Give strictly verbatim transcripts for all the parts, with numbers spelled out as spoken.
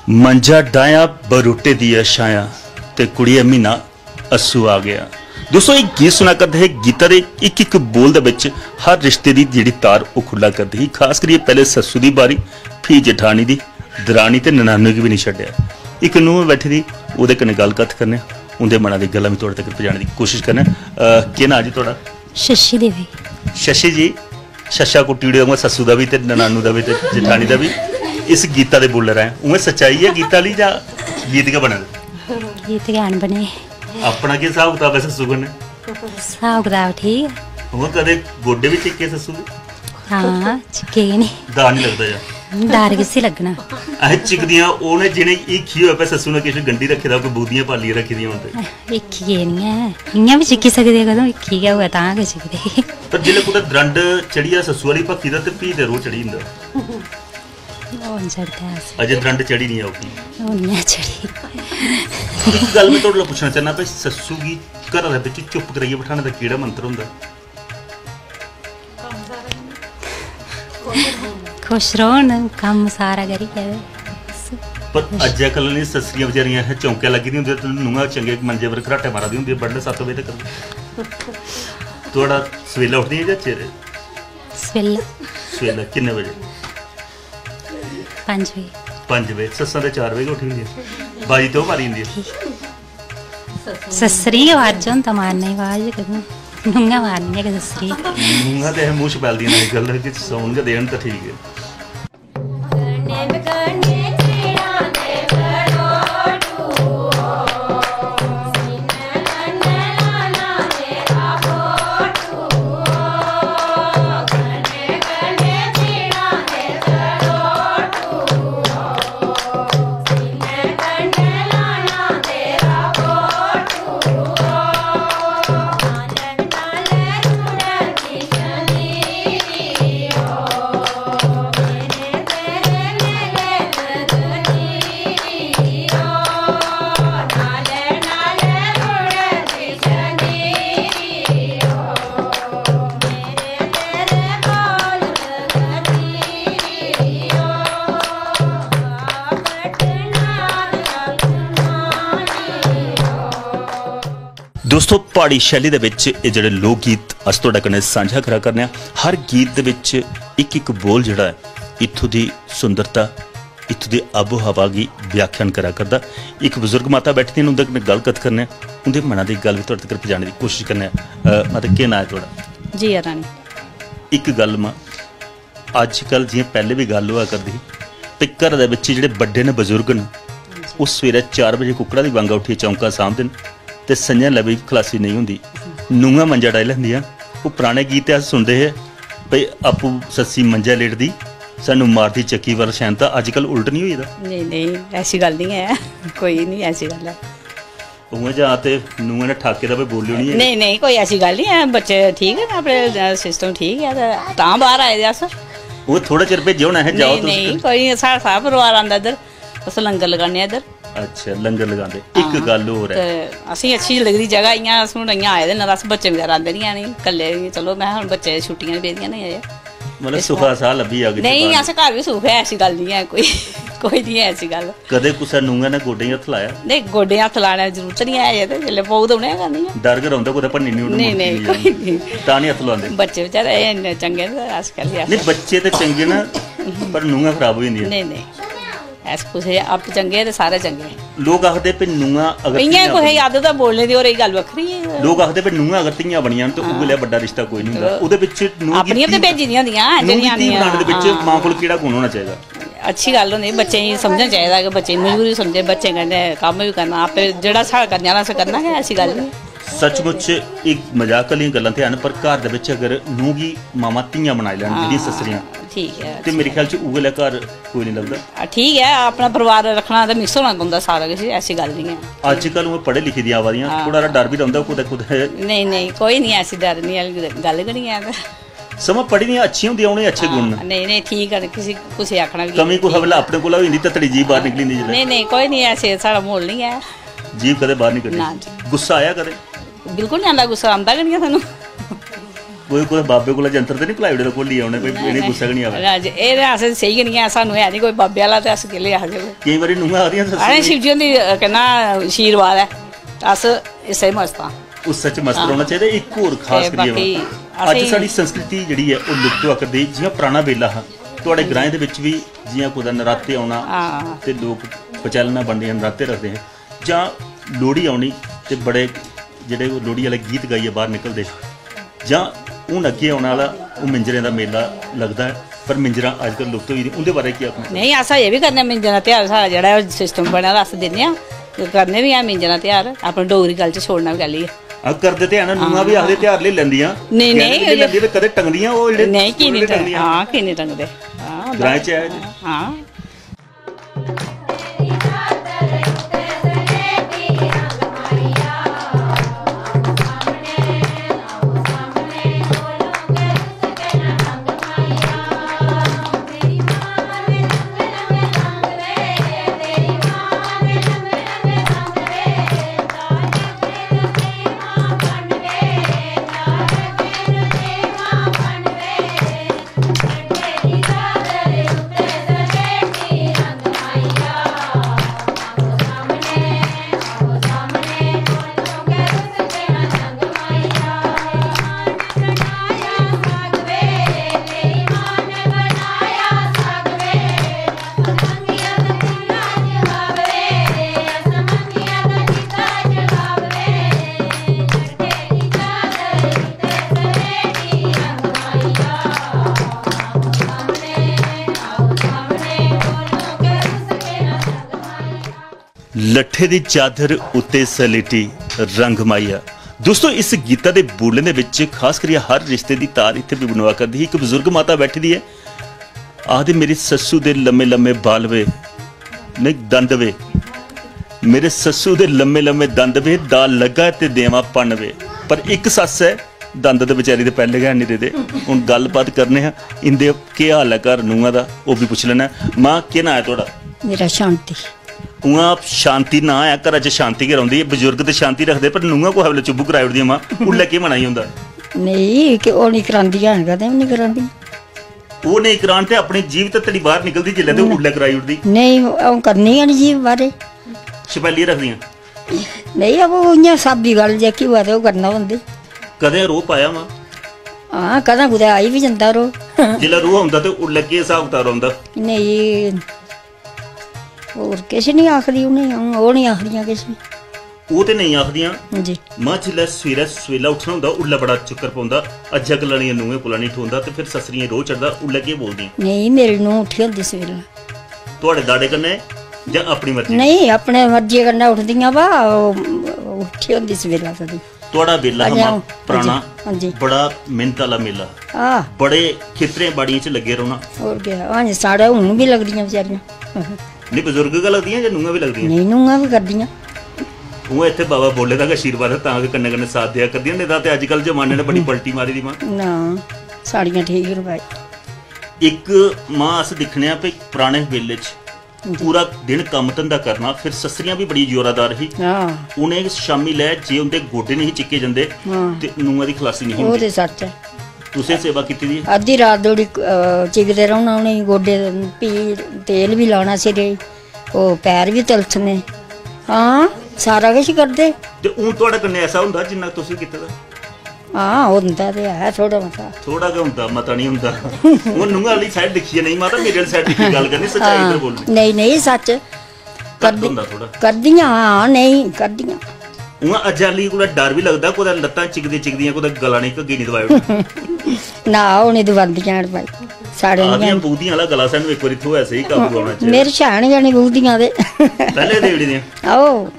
मंजा डाया बरूटे दिया छाया, ते कुड़िये म्हीना अस्सू आ गया। दोस्तों, एक गीत सुना करदे हे। गीता दे इक इक बोल दे बिच हर रिश्ते दी जेह्ड़ी तार, ओह् खुल्ला करदी ही। खास करियै पैह्ले सस्सू दी बारी, फ्ही जठानी दी, दरानी ते ननानू गी बी निं छड्डेआ। इक नूंह् बैठी दी, ओह्दे कन्नै गल्ल कत्थ करने आं, उं'दे मना दी गल्लां बी थुआढ़े तगर पजाने दी कोशिश करने आं। अ, केह् नांऽ जी थुआढ़ा? शशि देवी। शशि जी, शशा कुट्टी ओड़ेआ उ'आं सस्सू दा बी ते ननानू दा बी ते जठानी दा बी इस गीता दे बोलने राहें। उ'आं सच्चाई ऐ गीता आह्ली जां गीत गै बने दे? गीत गै न बने। अपना केह् स्हाब कताब ऐ सस्सू कन्नै? स्हाब कताब ठीक ऐ। उ'आं कदें गोड्डे बी चिक्के सस्सू दे? हां, चिक्के की निं? डर निं लगदा जा? डर किसी लग्गना? असें चिकदियां उ'नें जि'नें हिक्खी होऐ भाई सस्सू ने किश गंढी रक्खे दा, कोई बूदियां पालियै रक्खी दियां होन ते। हिक्खी की निं ऐ, इ'यां बी चिक्की सकदे, कदूं हिक्खी गै होऐ तां गै चिकदे। पर जिसलै कुतै द्रंड चढ़ी जा सस्सू आह्ली भक्खी दा ते फ्ही ते रोह् चढ़ी जंदा। हून चढ़दा अस। अजें द्रंड चढ़ी निं औगी। हून निं चढ़ी। इक गल्ल में थुआढ़े कोला पुच्छना चाह्न्नां भाई, सस्सू गी घरा दे बिच चुप्प कराइयै बठाने दा केह्ड़ा मंत्र होंदा? खुश रौह्न, कम्म सारा करियै ते बस। पर अज्जै कल्लै दियां सस्सियां बचैरियां इत्थै चौंकै लग्गी दियां होंदियां ते नूंहां चंगे मंजे पर घराटे मारा दियां होंदियां बडलै सत्त बजे तक। थुआढ़ा सवेला उठदियां जां चिरे? सवेला। सवेला किन्ने बजे? पंज बजे। पंज बजे। सस्सां ते चार बजे गै उठी जंदियां। बाजी ते ओह् मारी जंदियां। सस्सरी गै बाज होंदा मारने दी बाज कदूं? नूंहां मारनियां गै सस्सरी। नूंहां ते असें मूंह छपैलदियां न अजकल कि सौन गै देन ते ठीक ऐ। दोस्तो, प्हाड़ी शैली दे बिच एह् जेह्ड़े लोक गीत अस तुआढ़े कन्नै सांझा करा करने आं, हर गीत दे बिच इक इक बोल जेह्ड़ा ऐ, इत्थूं दी सुंदरता, इत्थूं दी आबो हवा गी व्याख्यान करा करदा। इक बजुर्ग माता बैठी दियां न, उं'दे कन्नै गल्ल कत्थ करने आं, उं'दे मना दी गल्ल बी तुआढ़े तगर पजाने दी कोशश करने आं। अ, माता, केह् नांऽ ऐ तुआढ़ा? जिया रानी। इक गल्ल मां, अज्जकल जि'यां पैह्ले बी गल्ल होआ करदी ही, ते घरै दे बिच जेह्ड़े बड्डे न, बजुर्ग न, ओह् सवेरै चार बजे कुक्कड़ा दी बांगा उट्ठियै चौंका सांभदे न, ते संञा लै बी खलासी नेईं होंदी। नूंहां मंजा डाई लैंदियां। ओह् पराने गीत ते अस सुनदे हे भई, आपूं सस्सी मंजै लेटदी, सानूं मारदी चक्की पर शैंता। अज्जकल उल्ट निं होई दा? नेईं, नेईं, ऐसी गल्ल निं ऐ, कोई निं ऐसी गल्ल ऐ। उ'आं जां ते नूंहें ने ठाके दा भाई बोली ओड़ी ऐ। नेईं, नेईं, कोई ऐसी गल्ल निं ऐ, बच्चे ठीक न, अपने सिस्टम ठीक ऐ, ते तां बाह्र आए दे अस। ओह् थोह्ड़ा चिर भेजेआ होना असें, जाओ नेईं, तुस। नेईं, कोई निं, साढ़ा सारा परिवार आंदा इद्धर, अस लंगर लगाने आं इद्धर। अच्छा, लंगर लगांदे। इक हां, गल्ल होर ऐ। ते असेंगी अच्छी लगदी जगह, इ'यां अस हून इ'यां आए दे न, अस बच्चे बगैरा आंदे निं हैन, कल्ले, चलो, में हून बच्चे छुट्टियां न पेदियां न अजें। मतलब, इस सुखा बार साह् लब्भी जाग इत्थै नेईं, बाह्र। अस घर बी सुख ऐ, ऐसी गल्ल निं ऐ कोई, कोई निं ऐ ऐसी गल्ल। कदें कुसै नूंहै ने गोड्डें गी हत्थ लाया? नेईं, गोड्डें गी हत्थ लाने दी जरूरत निं ऐ अजें ते, जेल्लै पौग ते उ'नें गै करनी ऐ। डर गै रौंह्दा कुतै भन्नी निं ओड़न, नेईं, मुड़की नेईं, निं जान। कोई निं। तां निं हत्थ लांदे? बच्चे बेचारे अजें इन्ने चंगे न, अस कैह्ली आखचै। नेईं, बच्चे ते चंगे न, पर नूंहां खराब होई जंदियां। नेईं, नेईं। ऐसी कुसै, आपूं चंगे ते सारे चंगे। लोक आखदे भई नूंहां अगर इ'यां धियां कुसै दी बनियां आदत ऐ बोलने दी, होर एह् गल्ल बक्खरी ऐ। लोक आखदे भई नूंहां अगर धियां बनियां न ते हां। उ'ऐ लेआ बड्डा रिश्ता कोई निं होंदा। चलो। ओह्दे बिच नूंह् गी अपनियां ते धी भेजी दियां होंदियां, नूंह् गी जेह्ड़ियां धी आनियां। बनाने दे बिच हां। मां कोल केह्ड़ा गुण होना चाहिदा? अच्छी गल्ल होंदी, बच्चें गी समझना चाहिदा कि बच्चें गी मजबूरी समझे, बच्चें कन्नै कम्म बी करना, आपे जेह्ड़ा साढ़ा करने आह्ला असें करना गै, ऐसी गल्ल निं। सचमुच एह् मजाक आह्लियां गल्लां ते हैन, पर घर दे बिच अगर नूंह् गी मावां धियां बनाई लैन, जेह्ड़ियां हां, सस्सरियां, ठीक ऐ। ते मेरे ख्याल च उ'ऐ लेहा घर कोई निं लभदा। आ, ठीक ऐ, अपना परिवार रक्खना ते मिक्स होना पौंदा सारा किश, ऐसी गल्ल निं ऐ। अज्जकल ओह् पढ़े लिखे दियां आवा दियां, हां। थोह्ड़ा हारा डर बी रौंह्दा कुतै, कुतै। नेईं, नेईं, कोई निं, ऐसी डर निं आह्ली गल्ल गै निं ऐ। समां पढ़ी दियां अच्छियां होंदियां, उ'नें अच्छे गुण न। हां, नेईं, नेईं, ठीक ऐ, किसी, कुसै आखना बी कमी कुसै बेल्लै अपने कोला होई जंदी, ततड़ी जीभ बाह्र निकली जंदी जिसलै। नेईं, नेईं, कोई निं, ऐसे साढ़ा म्हौल निं ऐ। जीभ कदें बाह्र निं कड्ढी। ना जी। गुस्सा आया कदें? बिल्कुल निं आंदा, गुस्सा आंदा गै निं ऐ सानूं। कोई कुतै बाबे कोला जंतर ते निं भलाई ओड़े दा घोलियै उ'नें, कोई इ'नें गुस्सा गै निं आवै। राज, एह् ते अस सेही गै निं ऐ, सानूं है निं कोई बाबे आह्ला ते अस केह् लेई आखदे कोई। केईं बारी नूंहां आखदियां, "सस्सू अरे, जी।" शिव जी हुंदी, अ, केह् नां, आशीर्वाद ऐ, अस इस्सै च मस्त आं। उस्सै च मस्त हां। रौह्ना चाहिदा। इक होर खास ते करियै बाकी अज्ज असें साढ़ी संस्कृति जेह्ड़ी ऐ, ओह् लुप्त होआ करदी। जि'यां पराना बेल्ला हा, थुआढ़े ग्राएं दे बिच बी जि'यां कुतै नराते औना हां। ते लोक पचैलना बनदियां, नराते रखदे हे, जां लोह्ड़ी औनी ते बड़े जेह्ड़े ओह् लोह्ड़ी आह्ले गीत गाइयै बाह्र निकलदे हे, जां हून अग्गें औने आह्ला ओह् मिंजरें दा मेला लगदा ऐ, पर मिंजरां अजकल लुप्त होई गेदियां, उं'दे बारै केह् आखना? नेईं, अस अजें बी करने आं मिंजरां ध्यार, साढ़ा जेह्ड़ा ओह् सिस्टम बने दा अस दिन्ने आं, ते करने बी आं मिंजरां ध्यार, अपने डोगरी culture छोड़ना बी कैह्ली ऐ। हां, करदे ते हैन, नूंहां बी आखदे ध्यार लेई लैंदियां, नेईं, गैह्ने नेईं, बी लेई लैंदियां, ते कदें टंगदियां ओह् जेह्ड़े नेईं, की निं टंगदियां? हां, की निं टंगदे? हां, ग्राएं च ऐ। हां। लट्ठे दी चादर उत्ते सलेटी रंग माहिया। दोस्तो, इस गीता दे बोलें दे बिच खास करियै हर रिश्ते दी तार इत्थै बी बनवा करदी ही। इक बजुर्ग माता बैठी दी ऐ, आखदे, "मेरी सस्सू दे लम्मे लम्मे बाल वे, नेईं, दंद वे, मेरे सस्सू दे लम्मे लम्मे दंद वे, दाल लग्गा ते देवां भन्न वे।" पर इक सस्स ऐ, दंद ते बेचारी दे पैह्ले गै हैनी रेह्दे। हून गल्लबात करने आं, इं'दे केह् हाल ऐ घर नूंहा दा, ओह् बी पुच्छी लैना। मां, केह् नांऽ ऐ थुआढ़ा? मेरा शांति। उ'आं शांति नांऽ ऐ, घरा च शांति गै रौंह्दी ऐ। बजुर्ग ते शांति रखदे, पर नूंहां कुसै बेल्लै चुब्ब कराई ओड़दियां, मां, उल्लै केह् मना ही होंदा? नेईं, कि ओह् निं करांदियां हैन, कदें बी निं करांदियां। ओह् नेईं करान ते अपनी जीभ ते तड़ी बाह्र निकलदी जिसलै, ते नेईं। उल्लै कराई ओड़दी। नेईं, अ'ऊं करनी गै निं जीभ बाह्रे। छपैलियै रखदियां? नेईं, अबो इ'यां स्हाबी गल्ल जेह्की होऐ ते ओह् करना पौंदी। कदें रोह् पाया, मां? हां, कदें कुतै आई बी जंदा रोह्। जिसलै रोह् औंदा ते उल्लै केह् स्हाब कताब रौंह्दा? नेईं, होर किश निं आखदी उ'नेंगी अ'ऊं, ओह् निं आखदियां किश बी। ओह् ते नेईं आखदियां। जी। मां, जिसलै सवेरै सवेला उट्ठना होंदा, उल्लै बड़ा चक्कर पौंदा, अज्जै कल्लै दियां नूहें कोला निं ठोंदा, ते फिर सस्सरियें रोह् चढ़दा, उल्लै केह् बोलदियां? नेईं, मेरी नूंह् उट्ठी होंदी सवेला। थुआढ़े दाड़े कन्नै जां अपनी मर्जी? नेईं, अपने मर्जी कन्नै उठदियां, बा ओह् उट्ठी होंदी सवेला कदी। थुआढ़ा बेल्ला हा, अजें मां, अ'ऊं, पराना, हां जी, हां जी। बड़ा मेह्नत आह्ला मेला। आह। बड़े खेतरें बाड़ियें च लग्गे रौह्ना। होर केह्, हां जी, साढ़े हून बी लगदियां बचैरियां। नेईं, बजुर्ग गै लगदियां जां नूंहां बी लगदियां? नेईं, नूंहां बी करदियां। उ'आं इत्थै बाबा बोले दा गै आशीर्वाद ऐ, तां गै कन्नै कन्नै साथ देआ करदियां, नेईं तां ते अज्जकल जमाने ने बड़ी हम्म। पलटी मारी दी, मां। ना, साढ़ियां ठीक न भाई। इक, मां, अस दिक्खने आं भई पराने बेल्ले च जी। पूरा दिन कम्म धंधा करना, फिर सस्सरियां बी बड़ी जोरादार ही। हां। उ'नें शामी लै जे उं'दे गोडे नेईं हे चिक्के जंदे, हां। ते नूंहां दी खलासी नेईं ही ओह् होंदी। ते सच्च ऐ। तुसें सेवा कीती दी ऐ? अद्धी रात धोड़ी, अ, चिकदे रौह्ना उ'नेंगी गोडे, फ्ही तेल बी लाना सिरै गी, ओह् पैर बी तलसने। हां, सारा किश करदे। ते हून थुआढ़े कन्नै ऐसा होंदा जिन्ना तुसें कीते दा? हां, होंदा ते है थोह्ड़ा मता। थोह्ड़ा गै होंदा, मता निं होंदा। हून नूंहा आह्ली side दिक्खियै नेईं, माता, मेरे आह्ली side दिक्खियै गल्ल करनी, सच्चाई हां। इद्धर बोलनी। नेईं, नेईं, सच्च। घट्ट करदी-, होंदा थोह्ड़ा। करदियां, हां, नेईं, करदियां। उ'आं अज्जै आह्ली कोला डर बी लगदा, कुतै लत्तां चिकदियां चिकदियां कुतै गला निं, घग्गी निं दबाई ओड़न। ना, ओह् निं दबांदियां हैन भाई, साढ़े निं आखदियां हैन। बूदियां आह्ला गला सानूं इक बारी थ्होऐ सेही, काबू औना चाहिदा। मेरे शैन गै निं बूदियां ते। पैह्लें देई ओड़ी दियां। आहो।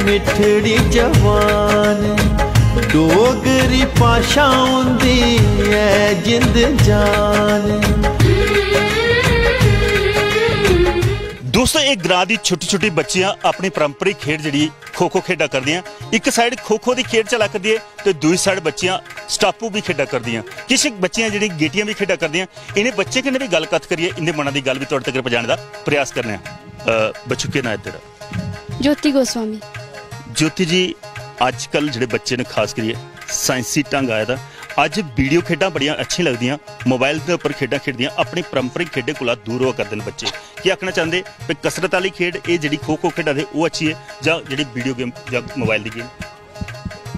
मिठड़ी जवान, डोगरी भाशा होंदी ऐ जिंद जान। दोस्तो, एक ग्रां दी छोटी छोटी बच्चियां अपनी पारंपरिक खेड जेह्ड़ी खो खो खेडा करदियां। इक साइड खो खो दी खेड चला करदी ऐ ते दूई साइड बच्चियां स्टापू भी खेडा करदियां। किश बच्चियां जेह्ड़ी गीटियां भी खेडा करदियां। इ'नें बच्चें कन्नै भी गल्ल कत्थ करियै इं'दे मना दी गल्ल भी थुआढ़े तगर पजाने दा प्रयास करने आं। अ, बच्चू, केह् नांऽ ऐ तेरा? ज्योति गोस्वामी। ज्योति जी, अजकल जेह्ड़े बच्चे न, खास करियै साइंसी ढंग आए दा। अज्ज वीडियो खेढां बड़ियां अच्छियां लगदियां, मोबाइल दे उप्पर खेढां खेढदियां, अपनी पारंपरिक खेढें कोला दूर होआ करदे न बच्चे। केह् आखना चांह्दे भई कसरत आह्ली खेढ एह् जेह्ड़ी खो खो खेढा दे ओह् अच्छी ऐ जां जेह्ड़ी वीडियो गेम जां मोबाइल दी गेम?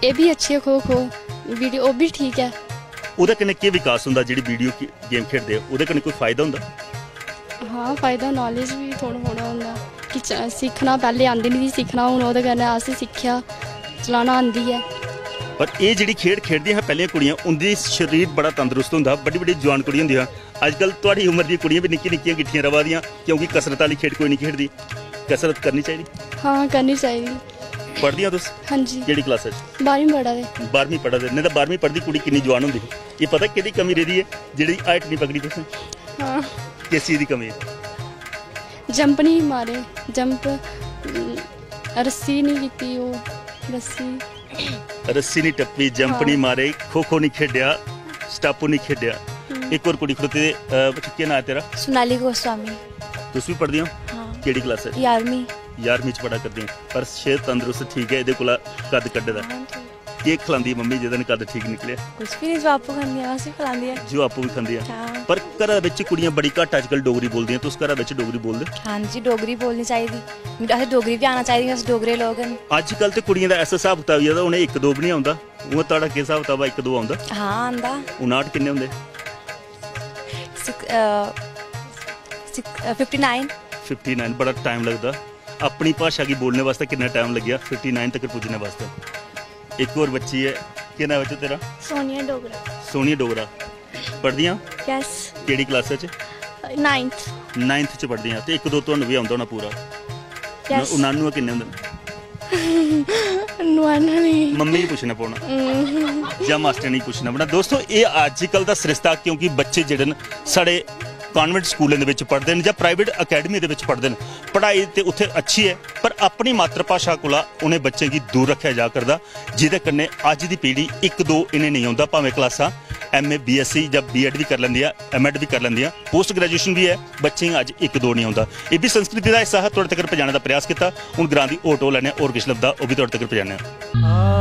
एह् बी अच्छी ऐ खो खो, वीडियो ओह् बी ठीक ऐ। ओह्दे कन्नै केह् विकास होंदा जेह्ड़ी वीडियो गेम खेढदे, ओह्दे कन्नै कोई फायदा होंदा? हां, फायदा, नॉलेज बी थोह्ड़ा थोह्ड़ा होंदा कि च- सिक्खना, पैह्लें आंदी निं ही सिक्खना, हून ओह्दे कन्नै अस सिक्खेआ, चलाना आंदी ऐ। पर एह् जेह्ड़ी खेढ खेढदियां हियां पैह्लें कुड़ियां, उं'दी शरीर बड़ा तंदरुस्त होंदा हा, बड्डी बड्डी जवान कुड़ियां होंदियां हियां। अजकल थुआढ़ी उम्र दियां कुड़ियां बी निक्की निक्कियां किट्ठियां रवा दियां, क्योंकि कसरत आह्ली खेढ कोई निं खेढदी। कसरत करनी चाहिदी। हां, करनी चाहिदी। पढ़दियां तुस? हां जी। केह्ड़ी क्लासा च? बारहवीं पढ़ा दे। बारहवीं पढ़ा दे, नेईं तां बारहवीं पढ़दी कुड़ी किन्नी जवान होंदी ही। एह् पता केह्दी कमी रेह्दी ऐ जेह्ड़ी हाइट निं पकड़ी तुसें? हां। किस चीज दी कमी ऐ? जंप निं मारे, जंप, अम, रस्सी निं कीती, ओह् रस्सी। रस्सी निं टप्पी, जंप हां। निं मारे, खो खो निं खेढेआ, स्टापू निं खेढेआ। इक होर कुड़ी खड़ोती दी, अ, बच्ची, केह् नांऽ ऐ तेरा? सोनाली गोस्वामी। तुस बी पढ़दियां ओ? हां। केह्ड़ी क्लास च? ग्यारहवीं। ग्यारहवीं च पढ़ा करदियां। पर सेह्त तंदरुस्त ठीक ऐ, एह्दे कोला कद कड्ढे दा। हां जी। केह् खलांदी मम्मी जेह्दे नै कद ठीक निकलेआ? कुछ भी नहीं, जो आपको खांदी है, उसी खिलांदी है। जो आपूं बी खंदी ऐ। हां। पर घरा बिच कुड़ियां बड़ी घट्ट अजकल डोगरी बोलदियां, तुस घरा बिच डोगरी बोलदे? हां जी, डोगरी बोलनी चाहिदी। असें डोगरी भी आना चाहिदी, अस डोगरे लोग न। अजकल ते कुड़ियें दा ऐसा स्हाब कताब होई गेदा, उ'नें इक दो बी निं औंदा। उ'आं, थुआढ़ा केह् स्हाब कताब ऐ, इक दो औंदा? हां, आंदा। उनाट किन्ने होंदे? सिक- अ, सिक- अ, फिफ्टी नाइन। फिफ्टी नाइन, बड़ा टाइम लगदा। अपनी भाशा गी बोलने वास्तै किन्ना टाइम लग्गेआ फिफ्टी नाइन तक पुज्जने वास्तै? इक होर बच्ची ऐ, केह् नांऽ बच्चा तेरा? सोनिया डोगरा। सोनिया डोगरा। पढ़दियां? यस। केह्ड़ी क्लासा च? नाइन्थ। नाइन्थ च पढ़दियां। ते इक दो तुहानू बी औंदा होना पूरा? यस। उनानू किन्ने होंदे न? नुआना नहीं। मम्मी गी पुच्छना पौना जां मास्टर गी पुच्छना पौना। दोस्तो, एह् अज्जकल दा सरिस्ता, क्योंकि बच्चे जेह्ड़े न साढ़े कॉन्वेंट स्कूलें दे बिच पढ़दे न जां प्राइवेट अकैडमी दे बिच पढ़दे न, पढ़ाई ते उत्थै अच्छी ऐ, पर अपनी मातृभाशा कोला उ'नें बच्चें गी दूर रक्खेआ जा करदा, जेह्दे कन्नै अज्ज दी पीढ़ी इक दो इ'नें नेईं औंदा, भामें क्लासां M A, B S C जां बी एड बी करी लैंदियां, एम एड बी करी लैंदियां, पोस्ट ग्रेजुएशन बी ऐ, बच्चें गी अज्ज इक दो निं औंदा। एह् बी संस्कृति दा हिस्सा हा, थुआढ़े तगर पजाने दा प्रयास कीता। हून ग्रां दी होर टोह् लैने आं, होर किश लभदा ओह् बी थुआढ़े तगर पजाने आं।